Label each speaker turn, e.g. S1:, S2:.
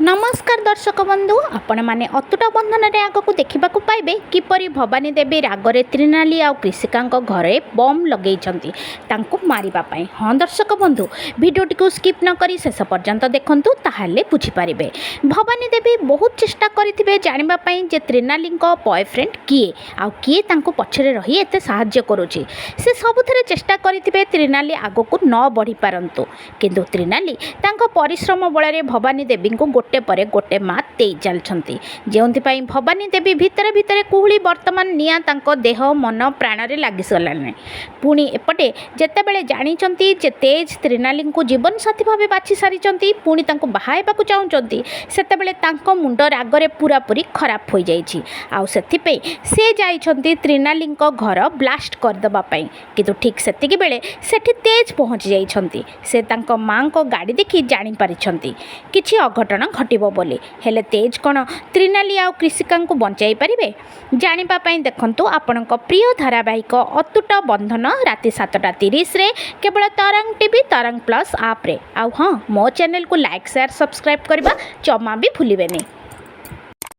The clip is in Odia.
S1: ନମସ୍କାର ଦର୍ଶକ ବନ୍ଧୁ, ଆପଣମାନେ ଅତୁଟ ବନ୍ଧନରେ ଆଗକୁ ଦେଖିବାକୁ ପାଇବେ କିପରି ଭବାନୀ ଦେବୀ ରାଗରେ ତ୍ରିନାଲି ଆଉ କ୍ରିଷିକାଙ୍କ ଘରେ ବମ୍ ଲଗେଇଛନ୍ତି ତାଙ୍କୁ ମାରିବା ପାଇଁ। ହଁ ଦର୍ଶକ ବନ୍ଧୁ, ଭିଡ଼ିଓଟିକୁ ସ୍କିପ୍ ନ କରି ଶେଷ ପର୍ଯ୍ୟନ୍ତ ଦେଖନ୍ତୁ, ତାହେଲେ ବୁଝିପାରିବେ। ଭବାନୀ ଦେବୀ ବହୁତ ଚେଷ୍ଟା କରିଥିବେ ଜାଣିବା ପାଇଁ ଯେ ତ୍ରିନାଲିଙ୍କ ବୟଫ୍ରେଣ୍ଡ କିଏ ଆଉ କିଏ ତାଙ୍କୁ ପଛରେ ରହି ଏତେ ସାହାଯ୍ୟ କରୁଛି। ସେ ସବୁଥିରେ ଚେଷ୍ଟା କରିଥିବେ ତ୍ରିନାଲି ଆଗକୁ ନ ବଢ଼ିପାରନ୍ତୁ, କିନ୍ତୁ ତ୍ରିନାଲି ତାଙ୍କ ପରିଶ୍ରମ ବଳରେ ଭବାନୀ ଦେବୀଙ୍କୁ ଗୋଟେ ପରେ ଗୋଟେ ମାତ୍ ଦେଇ ଚାଲିଛନ୍ତି, ଯେଉଁଥିପାଇଁ ଭବାନୀ ଦେବୀ ଭିତରେ ଭିତରେ କୁହୁଳି ବର୍ତ୍ତମାନ ନିଆଁ ତାଙ୍କ ଦେହ, ମନ, ପ୍ରାଣରେ ଲାଗିଗଲାଣି। ପୁଣି ଏପଟେ ଯେତେବେଳେ ଜାଣିଛନ୍ତି ଯେ ତେଜ ତ୍ରିନାଲିଙ୍କୁ ଜୀବନସାଥୀ ଭାବେ ବାଛି ସାରିଛନ୍ତି, ପୁଣି ତାଙ୍କୁ ବାହା ହେବାକୁ ଚାହୁଁଛନ୍ତି, ସେତେବେଳେ ତାଙ୍କ ମୁଣ୍ଡ ରାଗରେ ପୂରାପୂରି ଖରାପ ହୋଇଯାଇଛି। ଆଉ ସେଥିପାଇଁ ସେ ଯାଇଛନ୍ତି ତ୍ରିନାଲିଙ୍କ ଘର ବ୍ଲାଷ୍ଟ କରିଦେବା ପାଇଁ। କିନ୍ତୁ ଠିକ୍ ସେତିକି ବେଳେ ସେଠି ତେଜ ପହଞ୍ଚି ଯାଇଛନ୍ତି। ସେ ତାଙ୍କ ମାଆଙ୍କ ଗାଡ଼ି ଦେଖି ଜାଣିପାରିଛନ୍ତି କିଛି ଅଘଟଣ ଘଟିବ ବୋଲି। ହେଲେ ତେଜ କ'ଣ ତ୍ରିନାଲି ଆଉ କ୍ରିଷିକାଙ୍କୁ ବଞ୍ଚାଇ ପାରିବେ? ଜାଣିବା ପାଇଁ ଦେଖନ୍ତୁ ଆପଣଙ୍କ ପ୍ରିୟ ଧାରାବାହିକ ଅତୁଟ ବନ୍ଧନ ରାତି 7:30ରେ କେବଳ ତରଙ୍ଗ ଟିଭି, ତରଙ୍ଗ ପ୍ଲସ୍ ଆପ୍ରେ। ଆଉ ହଁ, ମୋ ଚ୍ୟାନେଲକୁ ଲାଇକ୍, ସେୟାର, ସବସ୍କ୍ରାଇବ୍ କରିବା ଜମା ବି ଭୁଲିବେନି।